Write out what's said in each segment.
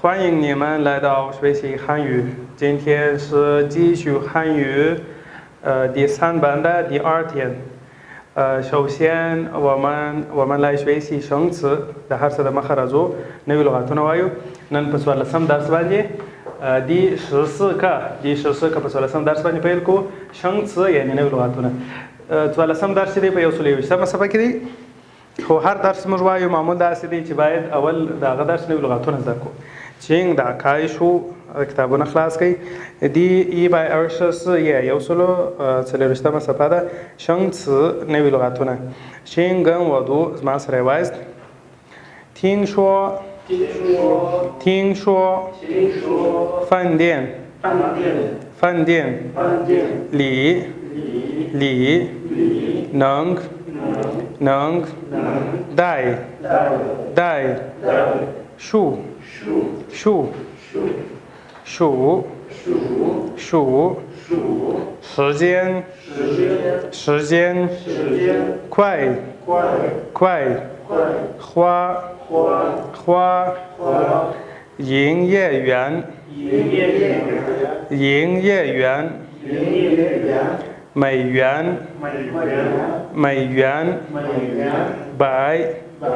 欢迎你们来到学习汉语。今天是继续汉语，第三班的第二天。首先我们来学习生词د هر څه د مخه راځو، نوي لغتونه وایو. نن په 14 درس باندې، 第十四课第十四课په 14 درس باندې پیل کو. 生词 یعنی نوي لغتونه. 14 درس دی په 121 صفحه کې دی. خو هر درس موږ وایو معمول داسې دی چې باید اول د هغه درس نوي لغتونه زده کړو. 请打开书 کتابونه خلاص کړئ. 第124页 124 صفحه ده. 生词 نوي لغتونه. 请跟我读 زما سره یې وایاست. 听说。 听说。 听说。 听说。 饭店。 饭店。 饭店。 饭店。 里。 里。 里。 里。 能。 能。 能。 能。 带。 带。 带。 带。 数。 数。 数。 数。 数。 数。 数。 数。 时间。 时间。 时间。 时间。 快。 快。 快。 快。 花。 花。 花。 花。 营业员。 营业员。 营业员。 营业员。 美元。 美元。 美元。 美元。 百。 百。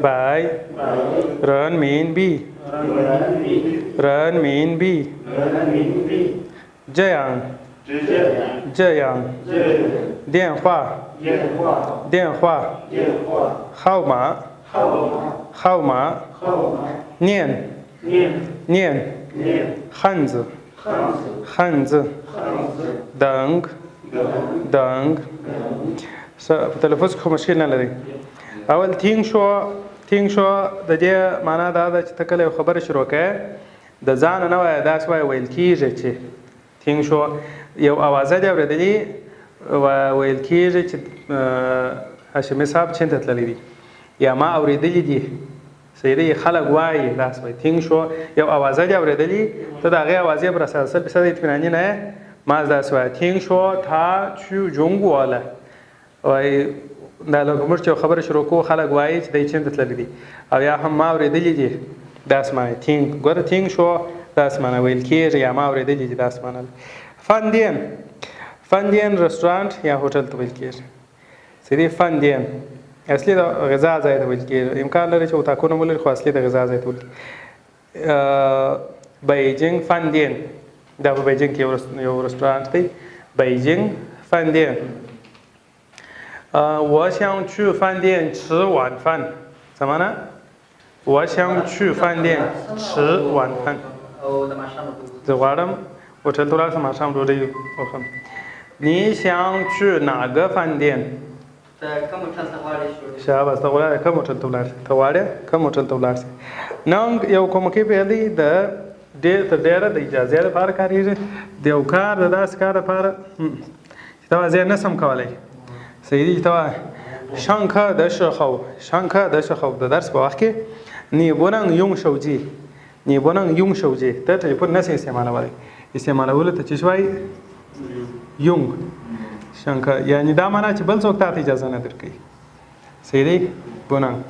百。 百。 人民币。 人民币。 人民币。 人民币。 这样。 这样。 这样。 这样。 电话。 电话。 电话。 电话。 号码。 号码。 号码。 号码。 念。 念。 念。 念。 汉字。 汉字。 汉字。 汉字。 等。 等。 等。 په تلفظ کې خو مشکل نه لري. اول 听说. 听说 د دې معنا دا ده چې ته کله یو خبره شروع کوې، د ځانه نه وایه، داسې وایه ویل کېږي چې. 听说 یو اوازه دې اورېدلې، ویل کېږي چې هاشمي صاحب چین ته تللی دی، یا ما اورېدلي دي. صحیح دی، خلک وایي، داسې وایي. 听说 یو اوازه دې اورېدلې، ته د هغې اوازې پر اساس سل فیصده اطمیناني نه یې، ما داسې وایه 听说他去中国了. وایي دا لکه موږ چې یو خبره شروع کوو، خلک وایي چې دی چین ته تللی دی، او یا هم ما اورېدلي دي، داسې معنی. 听 ګوره 听说 داسې معنی ویل کېږي یا ما اورېدلي دي، داسې معنی. 饭店. 饭店 رستورانت یا هوټل ته ویل کېږي. صحیح دی. 饭店 اصلي د غذا ځای ته ویل کېږي. امکان لري چې اتاقونه ولري، خو اصلي د غذا ځای ته ویل کېږي. 北京饭店 دا په بیجینګ کې یو رستورانت دی، 北京饭店. 我想去饭店吃晚饭。怎么呢？我想去饭店吃晚饭。زه غواړم هوټل ته ولاړ شم، ماښام ډوډۍ وخورم. 你想去哪个饭店؟ شاباس، ته غواړې کوم هوټل ته ولاړ شې؟ ته غواړې کوم هوټل ته ولاړ شې؟ 能 یو کومکي فعل دی، د ډېر تر ډېره د اجازې لپاره کارېږي، د یو کار د داسې کار لپاره چې ته وایې زه یې نه شم کولی. صحیح دی. چې ته وایې 上课的时候上课的时候 د درس په وخت کې 你不能用手机你不能用手机 ته ټلیفون نه شې استعمالولی. استعمالولو ته چې وایي 用. 上课 یعنی دا معنا چې بل څوک تا ته اجازه نه درکوي. صحیح دی. 不能.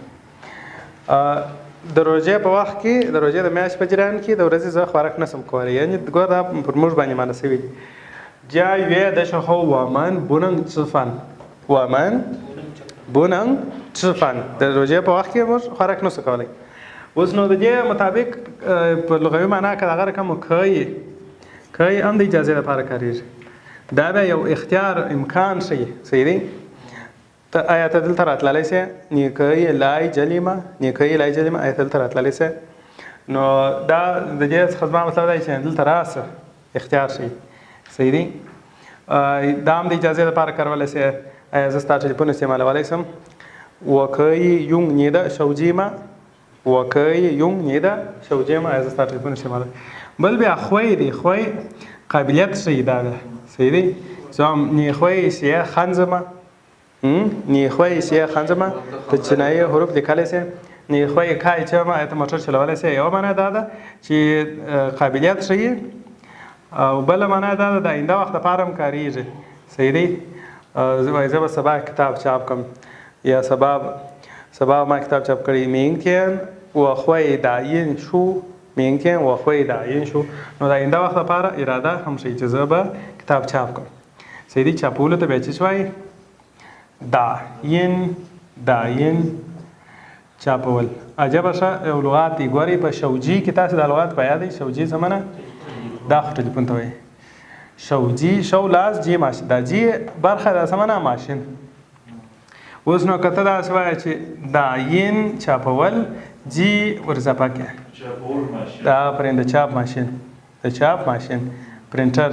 د روژې په وخت کې، د روژې د میاشتې په جریان کې د ورځې زه خوراک نه شم کولی. یعنی ګوره دا پر موږ باندې معنا شوي دي. 斋月的时候我们不能吃饭我们不能吃饭 د روژې په وخت کې موږ خوراک نه شو کولی. اوس نو د دې مطابق په لغوي معنا که دغه رقم 可以 可以 هم د اجازې لپاره کارېږي. دا بیا یو اختیار امکان ښیي. صحیح دی. ته آیا ته دلته راتللی شې؟ 你可以来这里吗؟ 你可以来这里吗؟ آیا ته دلته راتللی شې؟ نو دا د دې څخه زما مطلب دی چې دلته راسه، اختیار ښیي. صحیح دی. دا هم د اجازې لپاره کارولی شې. آیا زه ستا ټلیفون استعمالولی شم؟ 我可以用你的手机吗؟ 我可以用你的手机吗؟ آیا زه ستا ټلیفون استعمالولی؟ بل بیا 会 دی. 会 قابلیت ښیي دا بیا. صحیح دی. 你会写汉字吗؟ 你会写汉字吗؟ ته چینایي حروف لیکلی شې؟ 你会开车吗؟ آیا ته موټر چلولی شې؟ یوه معنا دا ده چې قابلیت ښیي، او بله معنا دا ده د آینده وخت لپاره هم کارېږي. صحیح دی. زه به سبا کتاب چاپ کړم، یا سبا ما کتاب چاپ کړی. 明天我会打印书.明天我会打印书. نو د آینده وخت لپاره اراده هم ښیي چې زه به کتاب چاپ کړم. صحیح دی. چاپولو ته بیا څه وایي؟ 打印 打印 چاپول. عجبه ښه یو لغات دی. ګورئ په 手机 کې تاسې دا لغات په یاد دی؟ 手机 څه معنا؟ دا خو ټلیفون ته وایي. 手机 手 لاس 机 ماشین، دا 机 برخه دا څه معنا؟ ماشین. اوس نو که ته داسې وایې چې 打印 چاپول، 机 ور اضافه کړې، دا پرین د چاپ ماشین، د چاپ ماشین پرنټر.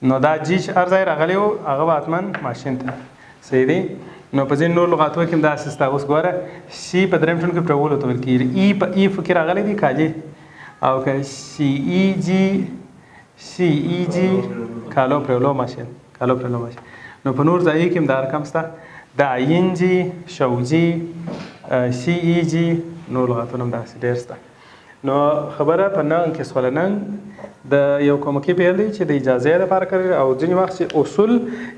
نو دا 机 چې هر ځای راغلی و هغه به حتما ماشین ته. صحیح دی. نو په ځینو نور لغاتو کې هم داسې سته. اوس ګوره 洗 په دریم ټون کې پرېولو ته ویل کېږي، 衣 په 衣服 کې راغلی دی کالي، او که 洗衣机 洗衣机 کالو پرېولو ماشین، کالو پرېولو ماشین. نو په نور ځایو کې هم دا رقم سته، 打印机 手机 洗衣机، نور لغاتونه هم داسې ډېر سته. نو خبره په 能 کې سوله. 能 د یو کومکي پیل دی چې د اجازې لپاره کارېږي، او ځینې وخت چې اصول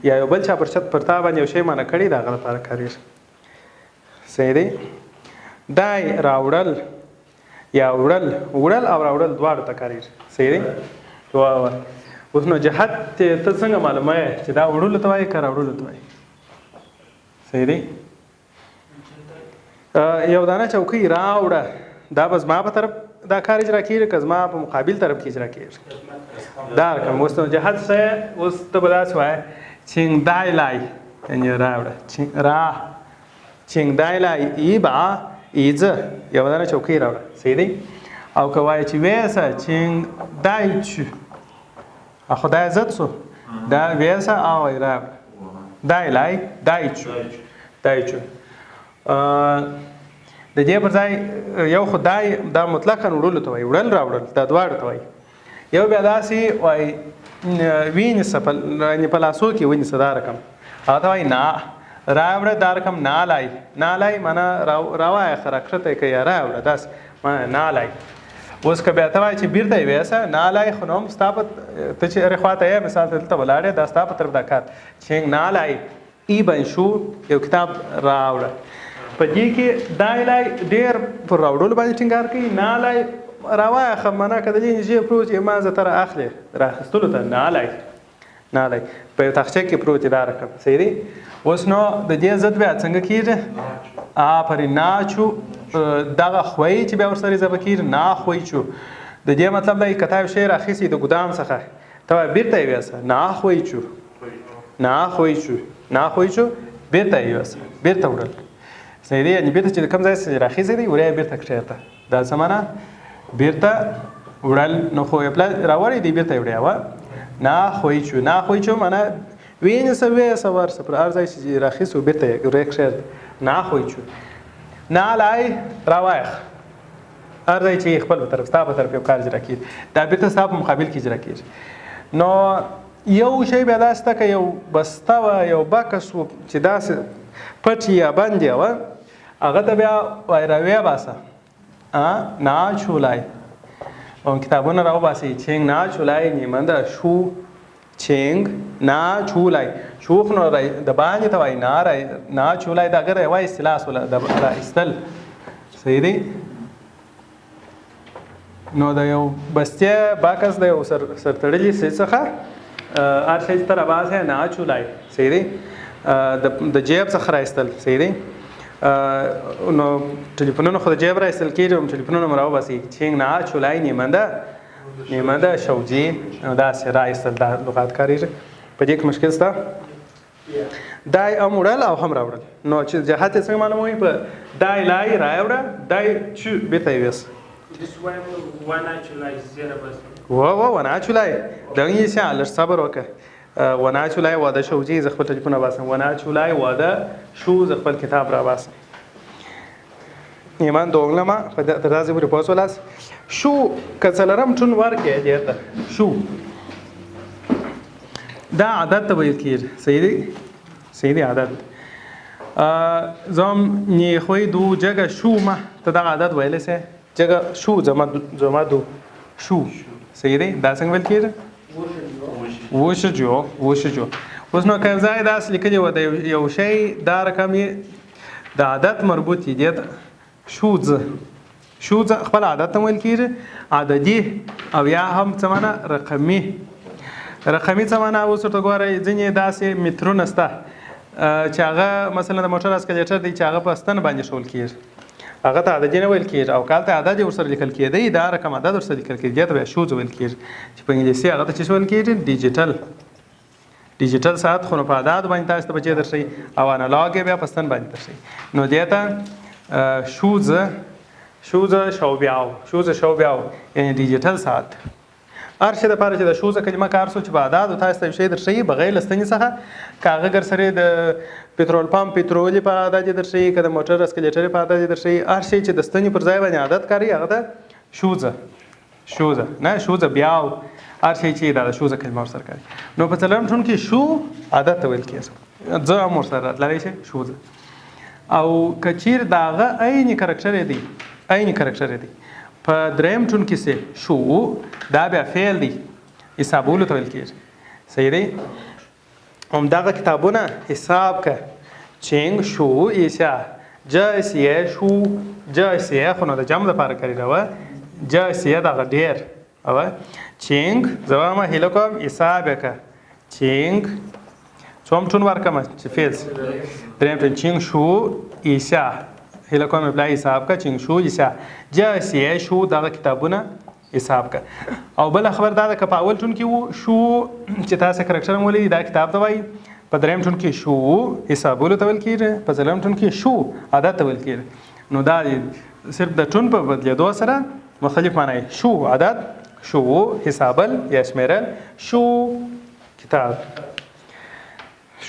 یا یو بل چا پر چت پر تا باندې یو شی منع کړي د هغه لپاره کارېږي. صحیح دی. 带 راوړل یا وړل، وړل او راوړل دواړو ته کارېږي. صحیح دی. وا وا اوس نو جهت ته څنګه معلومه یې چې دا وړلو ته وایي که راوړلو ته وایي؟ صحیح دی. یو دانه چوکۍ راوړه، دا به زما په طرف دا کار اجرا کېږي که زما په مقابل طرف کې اجرا کېږي؟ دا رقم اوس نو جهت څه؟ اوس ته به داسې وایې 请带来، یعنې راوړه، را 请带来一把椅子، یوه دانه چوکۍ راوړه. صحیح دی. او که وایې چې ویسه 请带去، خدای عزت سو، دا ویسه او راوړه، 带来 带去 带去. د دې پر ځای یو خو 带 دا مطلقاً وړلو ته وایي، وړل راوړل دا دواړو ته وایي. یو بیا داسې وایي وینیسه، یعنې په لاسو کې ونیسه دا رقم، هغه ته وایي 拿 راوړه، دا رقم 拿来، 拿来 معنا راوایه، راکښته یې کوي، راوړه داسې معنا 拿来. اوس که بیا ته وایې چې بیرته یې ویسه 拿来، خو نو هم ستا په ته چې هرې خوا ته یې، مثال ته دلته ولاړ یې، دا ستا په طرف دا کار 请拿来一本书، یو کتاب راوړه. په دې کې 带来 ډېر پر راوړلو باندې ټینګار کوي، 拿来 راوایه ښه معنا که د دې نږدې پروت یې ما زه ته را اخلې، راخیستلو ته 拿来 拿来 په یو تاخچه کې پروت یې دا رقم. صحیح دی. اوس نو د دې ضد بیا څنګه کېږي؟ آفرین، 拿去 دغه 回 چې بیا ورسره اضافه کېږي، 拿回去. د دې مطلب دی که تا یو شی راخیستی د ګودام څخه، ته وایې بیرته یې ویسه، 拿回去 拿回去 拿回去، بیرته یې ویسه، بیرته وړل. صحیح دی. یعنې بیرته چې د کوم ځای څخه راخیستی دی وریا یې بیرته کښېږده، دا څه معنا؟ بیرته وړل. نو خو یې پلا راوړی دی بیرته یې وړی وه، 拿回去 拿回去 معنا وینیسه ویسه ورسه پر هر ځای چې راخیستو بیرته یې وریا کښېږده، 拿回去. 拿来 راوایخ، هر ځای چې خپل په طرف ستا په طرف یو کار اجرا کېږي، دا بیرته ستا په مقابل کې اجرا کېږي. نو یو شی بیا داسې ده که یو بسته وه، یو بکس و چې داسې پټ یا بند یې وه، هغه ته بیا وایي راویې باسه، 拿出来، او کتابونه راوباسئ، 请拿出来你们的书، 请拿出来، 书خو نو د باندې ته وایي، 拿 来 拿出来 دا هغه یوه اصطلاح سوله د را ایستل. صحیح دی. نو د یو بستې بکس د یو سرتړلي څه څخه هر شی چې ته راباسې 拿出来. صحیح دی. د جیب څخه را ایستل. صحیح دی. نو ټلیفونونه خو د جیب را ایستل کېږي، هم ټلیفونونه هم راوباسي، 请拿出来你们的 你们的手机، نو داسې را ایستل دا لغات کارېږي. په دې کې مشکل شته؟ 带 هم وړل او هم راوړل. نو چې جهت یې څنګه معلوموي؟ په 带来 راوړه، 带去 بیرته یې ویسه. وا وا 我拿出来، 等一下 لږ صبر وکړه. 我拿出来我的手机، زه خپل ټلیفون راباسم. 我拿出来我的书، زه خپل کتاب راباسم. 你们懂了吗؟ په تر داسې پورې پوه سولاست؟ 书 که څلورم ټون ورکړې دې ته 书 دا عادت ته ویل کېږي. صحیح دی. صحیح دی. عادت زم 你会读这个书吗؟ ته دغه عادت ویلی سې؟ 这个书怎么读？书 صحیح دی. دا څنګه ویل کېږي؟ 59 59. اوس نو که ځای داسې لیکلي وه د یو شی دا رقم یې د عادت مربوط یې دې ته 数字 شو خپل عدد ته ویل کېږي، عددي او یا هم څه معنا رقمي. رقمي څه معنا؟ اوس ورته ګورئ، ځینې داسې مترونه شته چې هغه مثلا د موټر اسکلیټر دی چې هغه په ستن باندې ښوول کېږي، هغه ته عددي نه ویل کېږي، او که هلته عدد یې ورسره لیکل کېدی، دا رقم عدد ورسره لیکل کېږي، دې ته بیا شوز ویل کېږي، چې په انګلیسي هغه ته څه ویل کېږي؟ ډیجیټل. ډیجیټل ساعت خو نو په اعدادو باندې تاسو ته بچې درښیي او انالاګ یې بیا په ستن باندې درښیي. نو دې ته شوزه شوبیاو، شوزه شوبیاو یعنې ډیجیټل ساعت. هر شي دپاره چې د شوزه کلمه کار سو چې په اعدادو تاسو ته یو شی درښیي بغیر له ستنې څخه، که هغه ګرسرې د پترول پمپ پترولې په عدد یې درښیي، که د موټر اسکلیټرې په عدد یې درښیي، هر شی چې د ستنې پر ځای باندې عدد کاروي هغه ته شوزه، شوزه نه شوزه بیاو، هر شی چې دا د شوزه کلمه ورسره کاروي. نو په څلورم ټون کې شو عدد ته ویل کېږي، زه هم ورسره راتللی شي شوزه. او که چیرې د هغه عین کرکټر یې دی، عین کرکټر یې دی په دریم ټون کې سي شو، دا بیا فعل دی، حسابولو ته ویل کېږي. صحیح دی؟ همدغه کتابونه حساب که چینګ شو ایسا جه سیه شو، جه سیه خو نو د جمع دپاره کارېږي، وه جه سیه دغه ډېر، او چینګ زه وایم هیله کوم حساب یې که چینګ څوم ټون ورکړم چې فعل سي؟ دریم ټون چینګ شو ایسا، هیله کوم بیا حساب که چینګ شو ایسا جه سیه شو، دغه کتابونه حساب که. او بله خبر دا ده که په اول ټون کې وو شو چې تاسې کرکټر هم ولیدی دا کتاب ته وایي، په دریم ټون کې شو حسابولو ته ویل کېږي، په څلورم ټون کې شو عدد ته ویل کېږي. نو دا صرف د ټون په بدلېدو سره مختلف معنی، شو عدد، شو حسابل یا شمېرل، شو کتاب،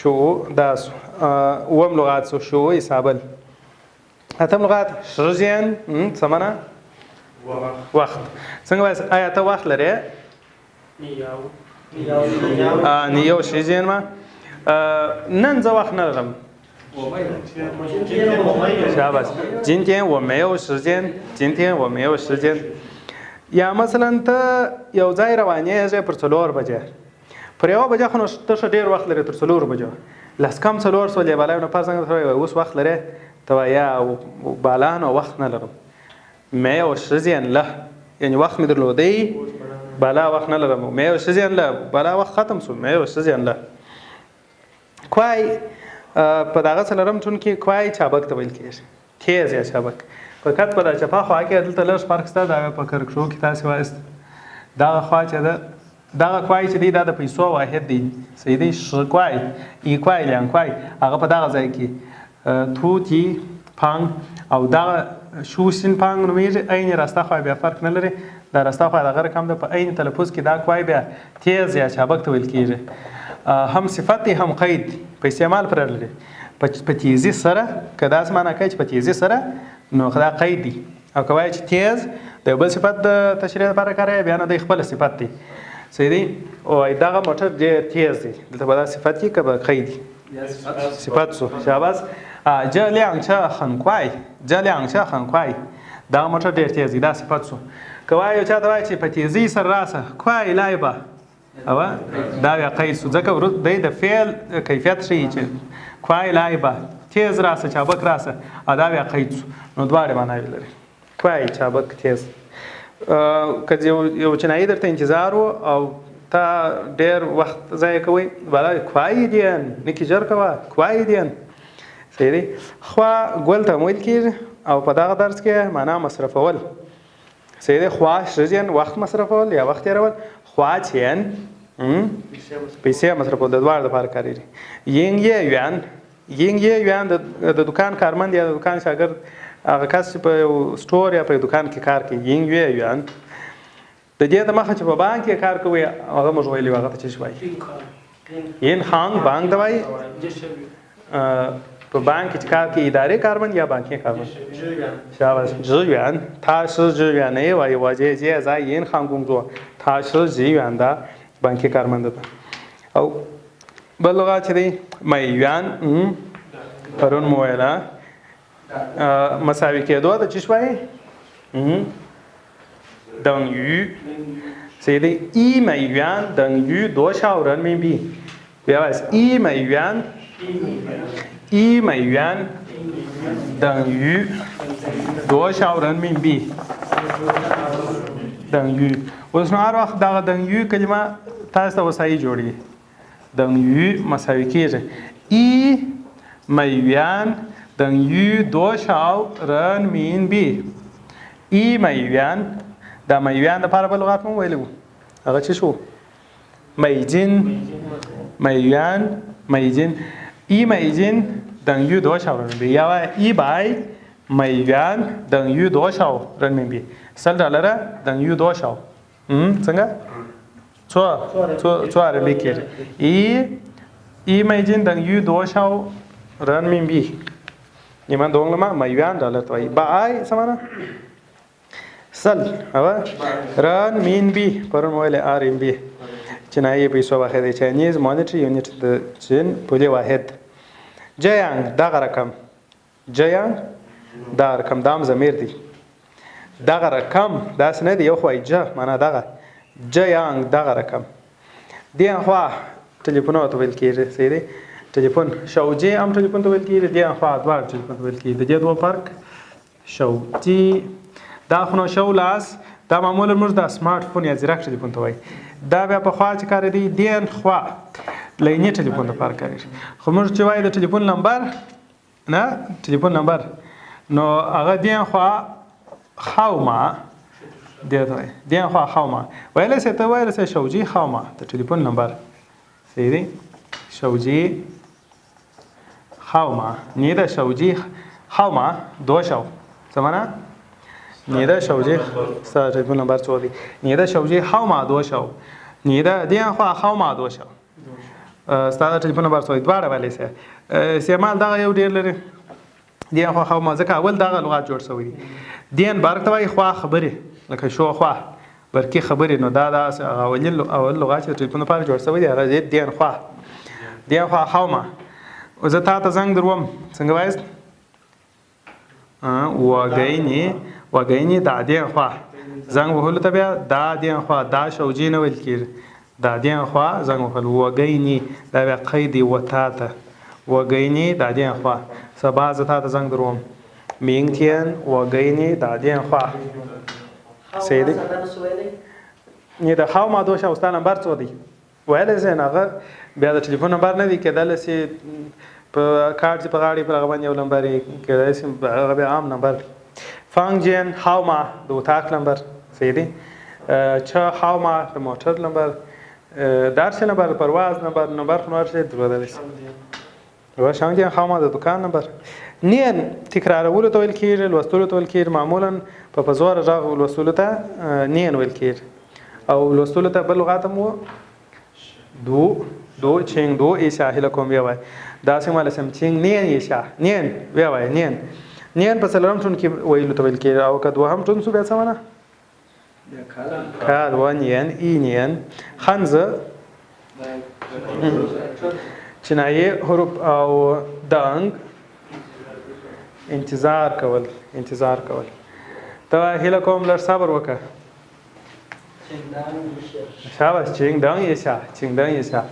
شو دا اووم لغات سو شو حسابل. اتم لغات 时间، څه معنا؟ وخت. څنګه وایاست؟ آیا ته وخت لرې؟ 你有时间吗؟ نن زه وخت نه لرم. شاباش، 今天我没有时间，今天我没有时间。یا مثلا ته یو ځای روانېږې پر 4 بجې، پر 1 بجه خو نو ته ښه ډېر وخت لرې، تر 4 بجو لس کم 4 سولې بالا یو نفر څنګه درته وایي اوس وخت لرې؟ ته وایې یا بالا نو وخت نه لرم، 没有时间了، یعنې وخت مې درلودی بالا وخت نه لرم، 没有时间了بالا وخت ختم سو، 没有时间了. کوای په دغه څلورم ټون کې کوای چابک ته ویل کېږي، تیز یا چابک. فقط په دا چپه خوا کې دلته لږ فرق شته، دا په کرکټرو کې تاسې وایاست دغه خوا چې ده، دغه کوای چې دی دا د پیسو واحد دی، صحیح دی؟ 10 块، 1 块، 2 块، هغه په دغه ځای کې تو تی پانګ او دغه شو سین پانګ نومېږي. عین راسته خوا بیا فرق نه لري، دا راسته خوا دغه رقم ده، په عین تلفظ کې دا کوای بیا تیز یا چابک ته ویل کېږي. هم صفت دی هم قید دی، په استعمال پر لري، په تیزی سره، که داسې معنا کوي چې په تیزی سره نو دا قید دی، او که وایي چې تیز د یو بل صفت د تشریح لپاره کاروي بیا نو دی خپله صفت دی. صحیح دی؟ او دغه موټر ډېر تیز دی، دلته به دا صفت وي که به قید وي؟ صفت سو. شاباس. 这辆车很快，这辆车很快، دغه موټر ډېر تیز دی، دا صفت سو. که وایي یو چا ته وایي چې په تیزۍ سره راسه، کوای لای به، او دا بیا قید سو، ځکه دی د فعل کیفیت ښیي چې کوای لای به، تیز راسه، چابک راسه، او دا بیا قید سو. نو دواړې معناوې لري، کوای چابک تیز. که یو چینایي درته انتظار و او تا ډېر وخت ضایع کوئ، بالا کوای دین، نکي ژر کوه، کوای دین. صحیح دی؟ خوا ګل ته ویل کېږي او په دغه درس کې معنا مصرفول. صحیح دی؟ خوا 时间 وخت مصرفول یا وخت تېرول، خوا 钱 پیسې مصرفول، د دواړو لپاره کارېږي. 营业员، 营业员د دکان کارمند یا د دکان شاګرد، هغه کس چې په یو سټور یا په یو دکان کې کار کوي، 营业员. د دې د مخه چې په بانک کې کار کوي هغه موږ ویلي هغه ته څه شي وایي؟ 银行 بانک ته وایي. په بانک کې چې کار کوي اداري کارمند یا بانکي کارمند؟ شاباش، 职员，他是职员的，我我姐姐在银行工作，他是职员的بانکي کارمند ده. او بل لغات چې دی美元، پرون مو ویله مساوي کېدو ته څه شي وایي؟ 等于，所以دی 1美元等于多少人民币？بیا وایاست 1美元，1美元等于多少人民币等于اوس نو هر وخت دغه 等于 کلمه تاسو ته وسایي جوړي. 等于 مساوي کېږي 1美元等于多少人民币 1 美元 دا 美元 دپاره بل لغات مو ویلی وو، هغه څه شو؟ 美金 美元 美金 1美金等于多少人民币？ یا وایه 100美元等于多少人民币？ 100 ډالره 等于多少？ څنګه؟ څو څو څو RMB کېږي؟ 1美金等于多少人民币？ 你们懂了吗？ 美元 ډالر ته وایي. 百 څه معنا؟ 100 هغه 人民币 پرون مو ویلې RMB چینایي پیسو واحد دی، Chinese monetary unit د چین پولي واحد. 这样 دغه رقم، 这样 دا رقم دا هم ضمیر دی. دغه رقم داسې نه دی، یو خو وایي 这 معنا دغه، 这样 دغه رقم. 电话 ټلیفونو ته ویل کېږي، صحیح دی؟ ټلیفون 手机 هم ټلیفون ته ویل کېږي، 电话 دواړه ټلیفون ته ویل کېږي. د دې دوه فرق 手机 دا خو نو 手 لاس، دا معمولا موږ دا سمارټ فون یا ځیرک ټلیفون ته وایي. دا بیا پخوا چې کارېدی 电话 لایني ټلیفون لپاره کارېږي. خو موږ چې وایو د ټلیفون نمبر نه، ټلیفون نمبر نو هغه 电话号码 دې ته وایي، 电话号码 ویلی سې، ته ویلی سې 手机号码 د ټلیفون نمبر، صحیح دی؟ 手机号码 你的手机号码多少？ 怎么呢？ 你的手机是这个 number 做的，你的手机号码多少？ 你的电话号码多少？ ستا د ټلیفون نمبر څو دی؟ دواړه ویلی سې. استعمال دغه یو ډېر لري 电话号码، ځکه اول دغه لغات جوړ شوی دی. 电 برق ته وایي، 话 خبرې، لکه 说话 برقي خبرې، نو دا داسې هغه اول لغات چې د ټلیفون لپاره جوړ شوی دی هغه دی 电话 电话号码. زه تا ته زنګ دروم، څنګه وایاست؟ 我给你 我给你打电话 زنګ وهلو ته بیا 打电话 دا 手机 نه ویل کېږي، 打电话 زنګ وهل. 我给你 دا بیا قید دی و تا ته، 我给你打电话 سبا زه تا ته زنګ دروم. 明天我给你打电话 صحیح دی؟ نه د 号码 多少 ستا نمبر څو دی ویلی سې؟ هغه بیا د ټلیفون نمبر نه دی، کېدلی سي په کارت چې په غاړې پر هغه باندې یو نمبر یې، کېدای سي هغه بیا عام نمبر دی. 房间号码 د اتاق نمبر، صحیح دی؟ 车号码 د موټر نمبر، د هر څه نمبر، د پرواز نمبر، نمبر خو نو هر څه درلودلی سي. 商店号码 د دکان نمبر. 念 تکرارولو ته ویل کېږي، لوستلو ته ویل کېږي، معمولا په زوره غږ لوستلو ته 念 ویل کېږي. او لوستلو ته بل لغات هم وو 读 读 请读一下 هیله کوم ویې وایي. داسې ماله سم 请念一下 念 ویې وایي. 念 念 په څلورم ټون کې ویلو ته ویل کېږي، او که دوهم ټون سو بیا څه معنا؟ 看 我念一年 汉字 چینایي حروف او 等 انتظار کول، انتظار کول. ته هیله کوم لږ صبر وکړه. شاباش، 请等一下 请等一下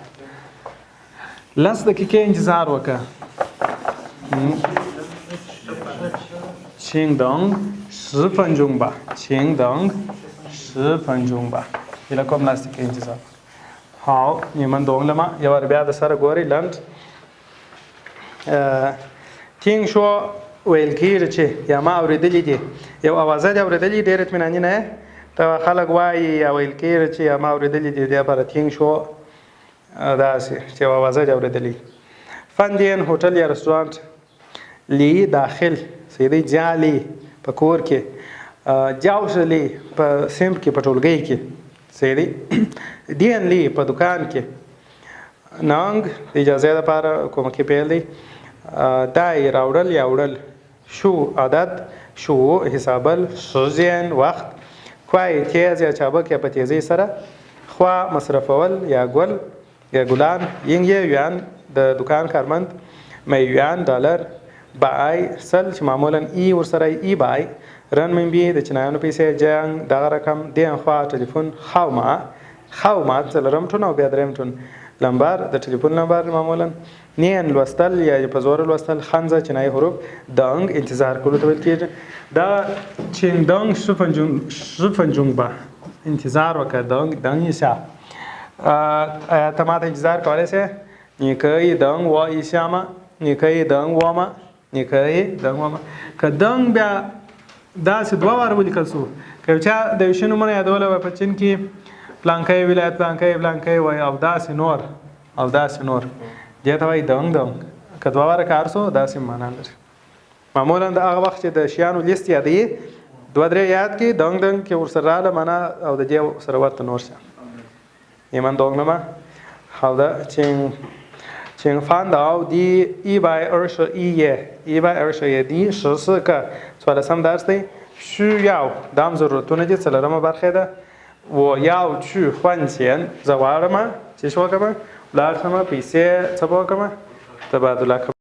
لس دقیقې انتظار وکړه. 请等10分钟吧，请等10分钟吧。هیله کوم لس دقیقې انتظار. 好，你们懂了吗？ یو وار بیا د سره ګورئ لنډ. 听说 ویل کېږي چې یا ما اورېدلي دي، یو اوازه دې اورېدلي، ډېر اطمیناني نه یې، ته خلک وایي یا ویل کېږي چې یا ما اورېدلي دي، دې لپاره 听说 داسې چې یو اوازه دې اورېدلي. 饭店 هوټل یا رستورانت، 里 داخل، صحیح دی؟ 家里 په کور کې، 教室里 په صنف کې، په ټولګي کې، صحیح دی؟ 店里 په دکان کې. 能 د اجازې لپاره کومکي پیل دی. 带 راوړل یا وړل، 数 عدد، 数 حسابل، 时间 وخت، 快 تیز یا چابک یا په تیزۍ سره، 花 مصرفول یا ګل یا ګلان، 营业员 د دکان کارمند، 美元 ډالر، 百 100 چې معمولا 一 ورسره 一百 人民币 د چینایانو پیسې، 这样 دغه رقم، 电话 ټلیفون، 号码 号码 څلورم ټون او بیا دریم ټون، لمبر د ټلیفون نمبر معمولا، نین لوستل یا په زور لوستل، خنځه چینایي حروف، دنګ انتظار کولو ته ویل کېږي. دا چین دنګ 10分钟 به انتظار وکړه. دنګ دنګ 一下 آیا ته ماته انتظار کولی شې؟ 你可以等我一下吗？你可以等我吗？你可以等我吗？که دنګ بیا داسې دوه واره ولیکل سو، که یو چا د یو شي نومونه یادولی وای په چین کې، پلانکی ولایت، پلانکی پلانکی وای او داسې نور او داسې نور، دې ته وایي دنګ دنګ. که دوه واره کار سو داسې معنا لري. معمولا د هغه وخت چې د شیانو لیست یادوي، دوه درې یاد کړي، دنګ دنګ کې ورسره راله معنا او د دې سره ورته نور شیان. 你们懂了吗？好的，请翻到第121页，120页第14个 څوارلسم درس دی. 需要 دا هم ضرورتونه دي، څلورمه برخه ده. 我要去换钱， زه غواړم چې څه وکړم؟ ولاړ شم، پیسې څه به وکړم؟ تبادله کوم.